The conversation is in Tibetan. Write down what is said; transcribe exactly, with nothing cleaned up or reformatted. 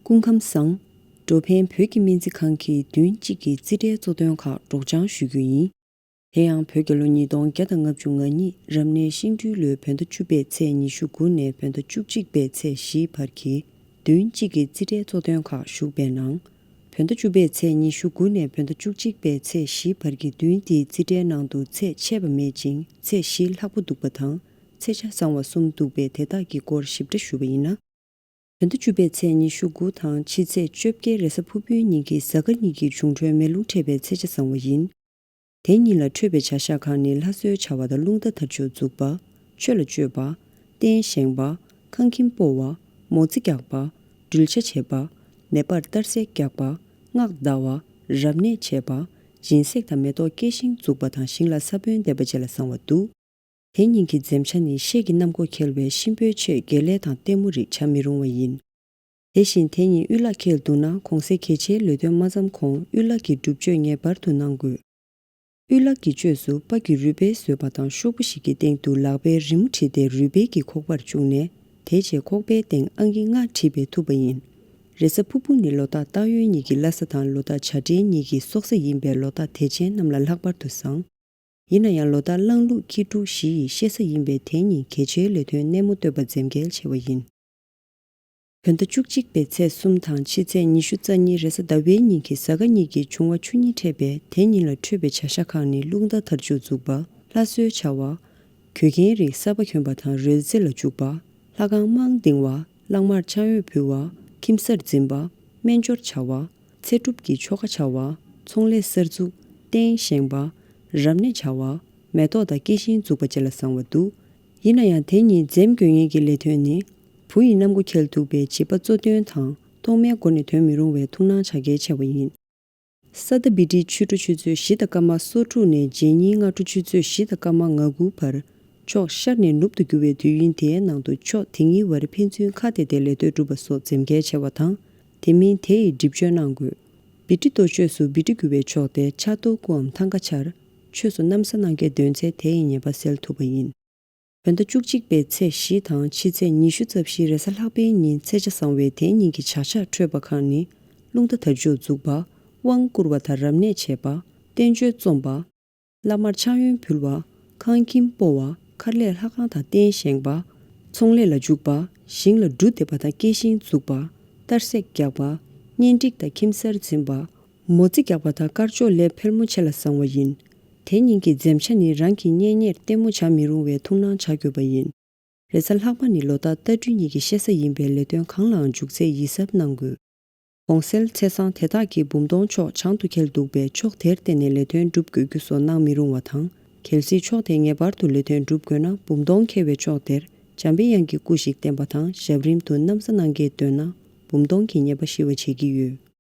སྐུ་ཁམས་བཟང་། འགྲོ་ཕན་བོད་ཀྱི་སྨན་རྩིས་ཁང་གིས་བདུན་གཅིག་གི་རྩིས་ཁྲའི་གཙོ་དོན་ཁག་སྒྲོག་སྦྱང་ཞུ་རྒྱུ་ཡིན། དེ་ཡང་བོད་རྒྱལ་ལོ་ཉིས་སྟོང་བརྒྱ་དང་ལྔ་བཅུ་ང་གཉིས་རབ་གནས་ཤིང་སྦྲུལ་ལོའི་བོད་ཟླ་བཅུ་པའི་ཚེས་ཉི་ཤུ་དགུ་ནས་བོད་ཟླ་བཅུ་གཅིག་པའི་ཚེས་བཞི་བར་གྱི་བདུན་གཅིག་གི་རྩིས་ཁྲའི་གཙོ་དོན་ཁག་ཞུགས་པའི་ནང་། བོད་ཟླ་བཅུ་པའི་ཚེས་ཉི་ཤུ་དགུ་ནས་བོད་ཟླ་བཅུ་གཅིག་པའི་ཚེས་བཞི་བར་གྱི་བདུན་དེའི་རྩིས་ཁྲའི་ནང་དུ་ཚེས་ཆད་པ་མེད་ཅིང་ཚེས་བཞི་ལྷག་པོ་འདུག་པ་དང་། ཚེས་ཆ་ཚང་བ་གསུམ་འདུག་པས་དེ་དག་གི་སྐོར་ཞིབ་ཕྲ་ཞུ་བ་ཡིན་ན། བོད་ཟླ་བཅུ་པའི་ཚེས་ཉི་ཤུ་དགུ་དང་ཕྱི་ཚེས་བཅོ་བརྒྱད་རེས་གཟའ་ཕུར་བུའི་ཉིན་གྱི་གཟའ་སྐར་གཉིས་ཀྱི་འབྱུང་འཕྲོད་མེ་རླུང་འཕྲད་པའི་ཚེས་ཆ་བཟང་བ་ཡིན། དེ་ཉིན་ལ་འཕྲོད་པའི་བྱ་གཞག་ཁག་ནི་ལྷ་གསོལ་བྱ་བ་དང་རླུང་རྟ་དར་ལྕོག་འཛུགས་པ། ཆོས་ལ་སྤྱོད་པ། རྟེན་བཞེངས་པ། ཁང་ཁྱིམ་སྤོ་བ། མོ་རྩིས་རྒྱག་པ། སྦྲུལ་ཆ་བྱེད་པ། ནད་པར་གཏར་སྲེག་རྒྱག་པ། སྔགས་བཟླ་བ། རབ་གནས་བྱེད་པ། སྦྱིན་སྲེག་དང་མེ་ཏོག་སྐྱེ་ཤིང་འཛུགས་པ་དང་ཞིང་ལ་ས་བོན་འདེབས་པ་བཅས་ལ་བཟང་བ་འདུག་དེ་ཉིན་གྱི་འཛེམ་བྱ་ནི་ཤེལ་གྱི་གནམ་སྒོ་འཁེལ་བའི་གཤིན་པོའི་ཆོས་དགེ་ལས་དང་ལྟད་མོ་རིགས་བྱ་མི་རུང་བ་ཡིན། དེ་བཞིན་དེ་ཉིན་དབུལ་ལག་འཁེལ་འདུག་ན་གོང་གསལ་གལ་ཆེའི་ལས་དོན་མ་བརྩམས་གོང་དབུལ་ལག་གི་སྒྲུབ་མཆོད་ངེས་པར་དུ་གནང་དགོས། དབུལ་ལག་གི་བཅོས་སུ་སྤ་གི་རུས་སྦལ་བཟོས་པ་དང་ཤོག་བུ་ཞིག་གི་སྟེང་དུ་ལག་པའི་རི་མོ་བྲིས་ཏེ་རུས་སྦལ་གྱི་ཁོག་པར་བཅུག་ནས་དེའི་རྗེས་ཁོག་པའི་སྟེང་ཨང་ཀི་ལྔ་བྲིས་པས་ཐུབ་པ་ཡིན། རེས་གཟའ་ཕུར་བུ་ནི་ལོ་རྟགས་སྟག་ཡོས་གཉིས་ཀྱི་བླ་གཟའ་དང་ལོ་རྟགས་བྱ་སྤྲེལ་གཉིས་ཀྱི་སྲོག་གཟའ་ཡིན་པས་ལོ་རྟགས་དེ་ཅན་རྣམས་ལ་ལྷག་པར་དུ་བཟང་། ཡིན་ན་ཡང་ལོ་རྟགས་གླང་ལུག་ཁྱི་འབྲུག་བཞི་ཡི་གཤེད་གཟའ་ཡིན་པས་དེ་ཉིན་གལ་ཆེའི་ལས་དོན་སྣེ་མོ་གཏོད་པ་འཛེམ་གལ་ཆེ་བ་ཡིན། བོད་ཟླ་བཅུ་གཅིག་པའི་ཚེས་གསུམ་དང་ཕྱི་ཚེས་ཉི་ཤུ་རྩ་གཉིས་རེས་གཟའ་ཟླ་བའི་ཉིན་གྱི་གཟའ་སྐར་གཉིས་ཀྱི་འབྱུང་བ་ཆུ་གཉིས་འཕྲད་པས་དེ་ཉིན་ལ་འཕྲོད་པའི་བྱ་གཞག་ཁག་ནི་རླུང་རྟ་དར་ལྕོག་འཛུགས་པ། ལྷ་གསོལ་བྱ་བ། གོས་རྒྱན་རིགས་གསར་པ་གྱོན་པ་དང་རོལ་རྩེད་ལ་འཇུག་པ། ལྷ་ཁང་རྨང་འདིང་བ། གླང་དམར་ཕྱག་གཡོན་ཕུལ་བ། ཁྱིམ་གསར་འཛིན་པ། སྨན་སྦྱོར་བྱ་བ། ཚེ་སྒྲུབ་ཀྱི་ཆོ་ག་བྱ་བ། ཚོང་ལས་གསར་འཛུགས། རྟེན་བཞེངས་པ། རབ་གནས་བྱ་བ། མེ་ཏོག་དང་སྐྱེ་ཤིང་འཛུགས་པ་བཅས་ལ་བཟང་བ་འདུག་ཡིན་ན་ཡང་དེ་ཉིན་འཛེམ་དགོས་ངེས་ཀྱི་ལས་དོན་ནི། བུ་ཡི་གནམ་སྒོ་འཁེལ་འདུག་པས་བྱིས་པ་གཙོ་འདོན་དང་ཐོག་མའི་སྒོ་ནས་དོན་མི་རུང་བས་ཐུགས་སྣང་བྱ་གལ་ཆེ་བ་ཡིན། ས་ད་བི་ཏི་ཆུ་སྦྲུལ་ཆུ་ཚོད་བཞི་དང་སྐར་མ་སོ་དྲུག་ནས་རྗེ་ཉིན་སྔ་དྲོ་ཆུ་ཚོད་བཞི་དང་སྐར་མ་ང་དགུ་བར། ཕྱོགས་ཤར་ནས་ནུབ་ཏུ་རྒྱུ་བའི་དུས་ཡུན་དེའི་ནང་དུ་ཕྱོགས་དེ་གཉིས་བར་ཕན་ཚུན་ཁ་གཏད་དེ་ལས་གཏོད་སྒྲུབ་པ་སོགས་འཛེམ་གལ་ཆེ་བ་དང་། དེ་མིན་དེ་ཡི་སྒྲིབ་སྦྱོང་གནང་དགོས། བི་ཏི་གཏོ་ཆོས་སུ་བི་ཏི་རྒྱུ་བའི་ཕྱོགས་དེ་ཕྱག་རྡོར་སྐུའམ་ཐང་ཀ་ཆར། ཆོས་སུ་གནམ་ས་སྣང་གའི་འདོན་ཚེ་དེ་ཡི་ཉེས་པ་སེལ་ཐུབ་པ་ཡིན། བོད་ཟླ་བཅུ་གཅིག་པའི་ཚེས་བཞི་དང་ཕྱི་ཚེས་ཉི་ཤུ་རྩ་བཞི་རེས་གཟའ་ལྷག་པའི་ཉིན་ཚེས་ཆ་བཟང་བས་དེའི་ཉིན་གྱི་བྱ་གཞག་འཕྲོད་པ་ཁག་ནི། རླུང་རྟ་དར་ལྕོག་འཛུགས་པ། དབང་བསྐུར་བ་དང་རབ་གནས་བྱེད་པ། བསྟན་བཅོས་རྩོམ་པ། བླ་མར་ཕྱག་གཡོན་ཕུལ་བ། ཁང་ཁྱིམ་སྤོ་བ། མཁར་ལས་ལྷ་ཁང་དང་རྟེན་བཞེངས་པ། ཚོང་ལས་ལ་འཇུག་པ། ཞིང་ལ་འབྲུ་འདེབས་པ་དང་སྐྱེ་ཤིང་འཛུགས་པ། གཏར་སྲེག་རྒྱག་པ། གཉེན་སྒྲིག་དང་ཁྱིམ་གསར་འཛིན་པ། མོ་རྩིས་རྒྱག་པ་དང་དཀར་ཕྱོགས་ལས་ཕལ་མོ་ཆེ་ལ་བཟང་བ་ཡིན། དེ་ཉིན་གྱི་འཛེམ་བྱ་ནི་རང་གི་གཉེན་ཉེར་ལྟད་མོ་བྱ་མི་རུང་བས་ཐུགས་སྣང་བྱ་དགོས་པ་ཡིན། རེས་གཟའ་ལྷག་པ་ནི་ལོ་རྟགས་རྟ་སྦྲུལ་གཉིས་ཀྱི་གཤེད་གཟའ་ཡིན་པས་ལས་དོན་གང་ལའང་འཇུག་ཚད་ཡིད་གཟབ་གནང་དགོས། གོང་གསལ་ཚེས་བཟང་དེ་དག་གིས་འབུམ་སྟོང་ཕྱོགས་བྱང་དུ་འཁེལ་འདུག་པས་ཕྱོགས་དེར་བརྟེན་ནས་ལས་དོན་སྒྲུབ་དགོས་རྒྱུ་སོགས་གནང་མི་རུང་བ་དང་། གལ་སྲིད་ཕྱོགས་དེས་ངེས་པར་དུ་ལས་དོན་སྒྲུབ་དགོས་ན་འབུམ་སྟོང་འཁེལ་བའི་ཕྱོགས་དེར་འཇམ་པའི་དབྱངས་ཀྱི་སྐུ་ཞིག་བསྟན་པ་དང་ཞབས་རིམ་དུ་གནམ་ས་སྣང་གའི་འདོན་ན་འབུམ་སྟོང་གི་ཉེས་པ་ཞི་བ་བྱེད་ཀྱི་ཡོད།